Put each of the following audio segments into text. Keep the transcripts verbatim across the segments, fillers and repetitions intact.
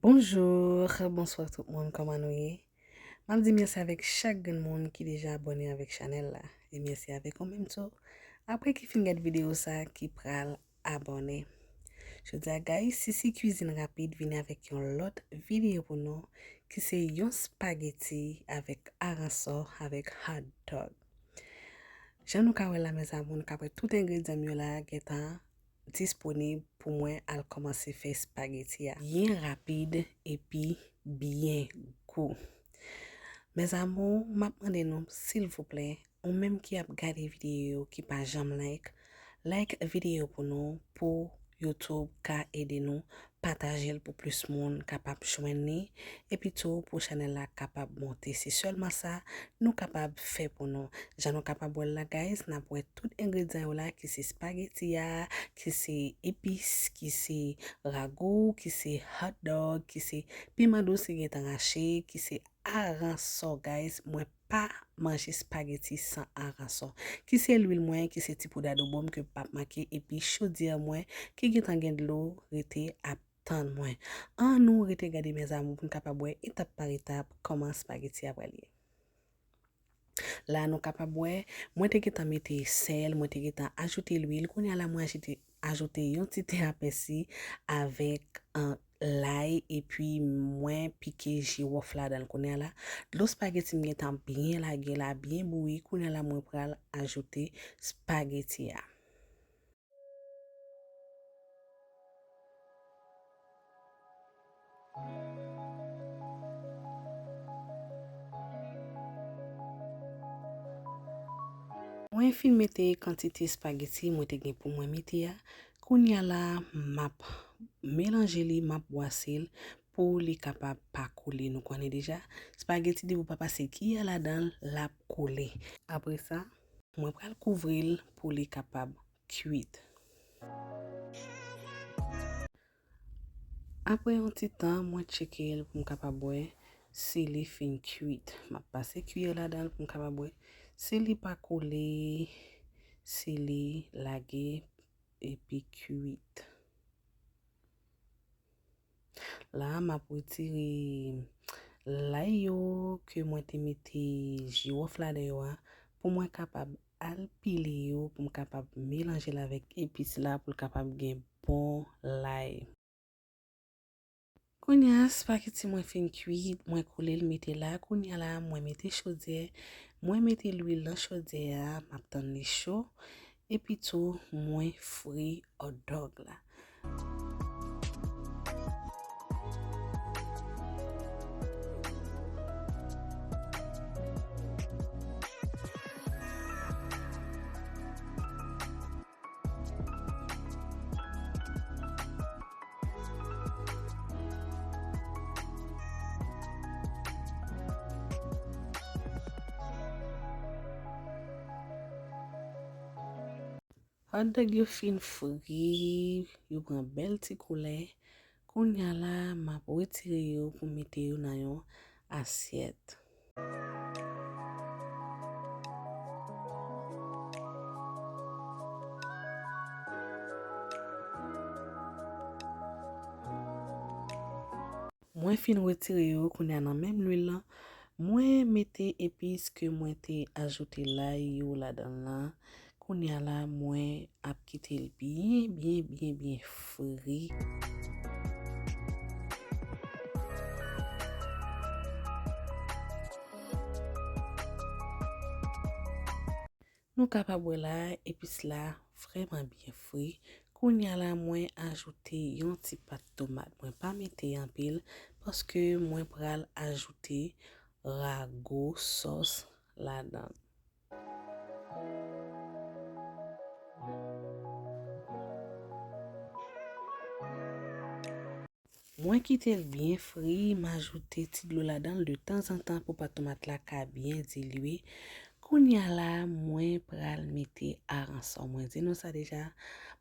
Bonjou, bonswa tout moun, kòman nou ye? M ap di mèsi avèk chak grenn moun ki deja abòne avèk chanèl la. E mèsi avèk ou menm tou, apre ki fin gade videyo sa, ki pral abòne. Jodi a, guys, Sisi Kwizin Rapid vini avèk yon lòt videyo pou nou, ki se yon spageti avèk aransò, avèk hot dog. Jan nou ka wè la, mes amours, nou ka wè tout engredyan m yo la gentan disponib pou mwen al kòmanse fè spageti a. Byen rapid epi byen gou. Mes amours, m ap mande nou, silvouplè, ou menm ki ap gade videyo yo, ki pa janm like, like videyo pou nou, pou YouTube ka ede nou, pataje l pou plis moun kapab jwenn li, epi tou pou chanèl la kapab monte. Se sèlman sa nou kapab fè pou nou. Jan nou kapab wè l la, guys, n ap wè tout engredyan yo la, ki se spageti a, ki se epis, ki se ragou, ki se hot dog, ki se piman dous ki gentan rache, ki se aransò, guys. Mwen pa manje spageti san aransò. Ki se lwil mwen, ki se ti poud adobo m ke m p ap manke, epi chodyè mwen ki gentan gen dlo rete ap tann mwen. Ann nou rete gade, mes amours, pou n kapab wè etap pa etap kòman spageti a pral ye. La nou kapab wè, mwen te gentan mete sèl, mwen te gentan ajoute lwil. Kounye a la, mwen ajoute, ajoute yon ti te a pèsi avèk, an, lay, epi mwen pike jiwòf ladan l. Kounye a la, dlo spageti m gentan byen lage la, byen bouyi. Kounye a la, mwen pral ajoute spageti a. Mwen fin mete kantite espageti mwen te gen pou mwen mete a. Kounye a la, m ap melanje li, m ap bwase l pou li kapab pa koule. Nou konnen deja, espageti depi w pa pase kiyè ladan l, l ap koule. Apre sa, mwen pral kouvri l pou li kapab kwit. Apre yon ti tan, mwen tcheke l pou m kapab wè si li fin kwit. M ap pase kiyè ladan l pou m kapab wè si li pa koule, si li lage epi kwit. La, m ap retire lay yo ke mwen te mete jiwòf ladan yo a, pou mwen kapab al pile yo, pou m kapab melanje l avèk epis la, pou l kapab gen bon lay. Kounye a, espageti mwen fin kwit, mwen koule l mete la. Kounye a la, mwen mete chodyè, mwen mete lwil nan chodyè a, m ap tann li cho. Epi tou, mwen fri hot dog la. Hot dog yo fin fri, yo pran bèl ti koulè. Kounye a la, m ap retire yo pou m mete yo nan yon asyèt. Mwen fin retire yo, kounye a nan menm lwil lan, mwen mete epis ke mwen te ajoute lay yo ladan l lan. Kounye a la, mwen ap kite l byen, byen, byen, byen fri. Nou kapab wè la, epis la vrèman byen fri. Kounye a la, mwen ajoute yon ti pat tomat. Mwen pa mete anpil, paske mwen pral ajoute rago sòs ladan l. Mwen kite l byen fri, m ajoute ti dlo ladan l de tanzantan pou pat tomat la ka byen dilye. Kounye a la, mwen pral mete aransò. Mwen di nou sa deja,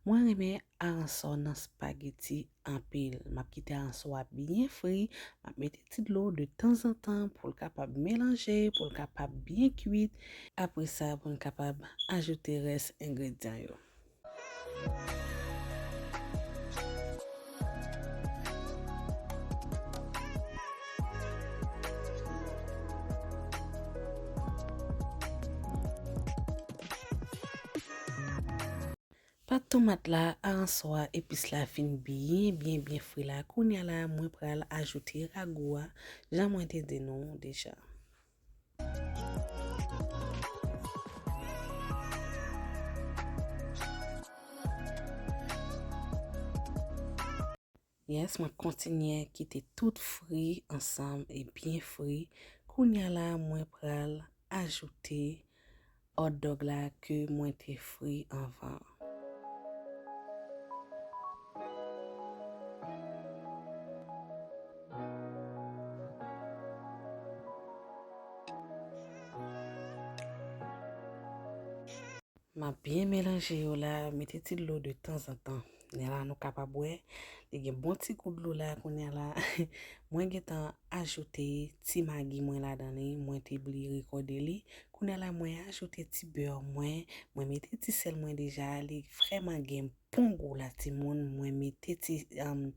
mwen renmen aransò nan spageti anpil. M ap kite aransò a byen fri, m ap mete ti dlo de tanzantan pou l kapab melanje, pou l kapab byen kwit. Apre sa, pou n kapab ajoute rès engredyan yo. Pat tomat la, aransò a, epis la fin byen, byen, byen fri la. Kounye a la, mwen pral ajoute ragou a, jan mwen te di nou deja. Yes, mwen kontinye kite tout fri ansanm e byen fri. Kounye a la, mwen pral ajoute hot dog la ke mwen te fri anvan. M ap byen melanje yo la, mete ti dlo de tanzantan. Kounye a la nou kapab wè, li gen bon ti gou dlo la kounye a la. Mwen gentan ajoute ti magi mwen ladan li, mwen te bliye rekòde li. Kounye a la mwen ajoute ti bè mwen, mwen mete ti sèl mwen deja, li vrèman gen bon gou la timoun. Mwen mete ti, um,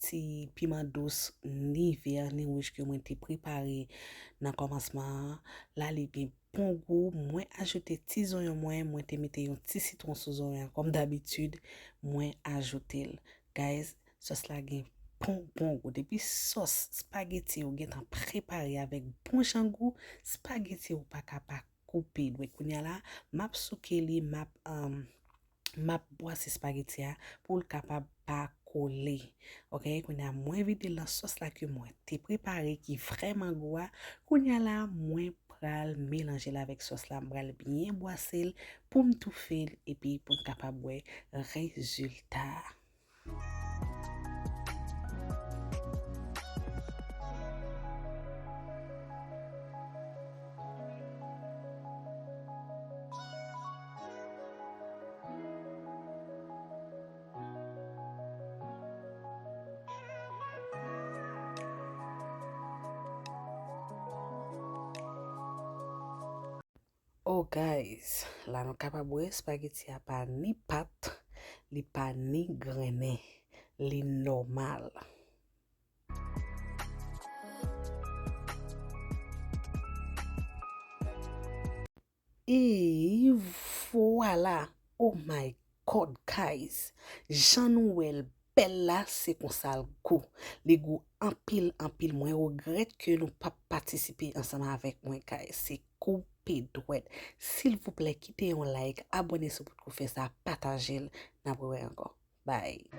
ti piman dous ni vè ni wouj ke mwen te prepare nan kòmansman an. La li gen bon gou, mwen ajoute ti zonyon mwen, mwen te mete yon ti sitwon sou zonyon an kòm dabitid, mwen ajoute l. Guys, sòs la gen bon, bon gou. Depi sòs spageti ou gentan prepare avèk bon jan gou, spageti ou pa ka pa koupe dwèt. Kounye a la, m ap souke li, m ap, um, m ap bwase spageti a pou l kapab pa kole. Ok, kounye a mwen vide l nan sòs la ke mwen te prepare ki vrèman gou a. Kounye a la, mwen pral melanje l avèk sòs la, m pral byen bwase l pou m toufe l epi pou n kapab wè rezilta a. Oh guys, la nou kapab wè spageti a pa ni pat, li pa ni grennen, li nòmal. E vwala, oh my God, guys, jan nou wè l bèl la, se konsa l gou. Li gou anpil, anpil. Mwen regrèt ke nou p ap patisipe ansanm avèk mwen, guys. Se koupe dwèt. Silvouplè, kite yon like, abòne si w potko fè sa, pataje l. N ap rewè ankò. Bye.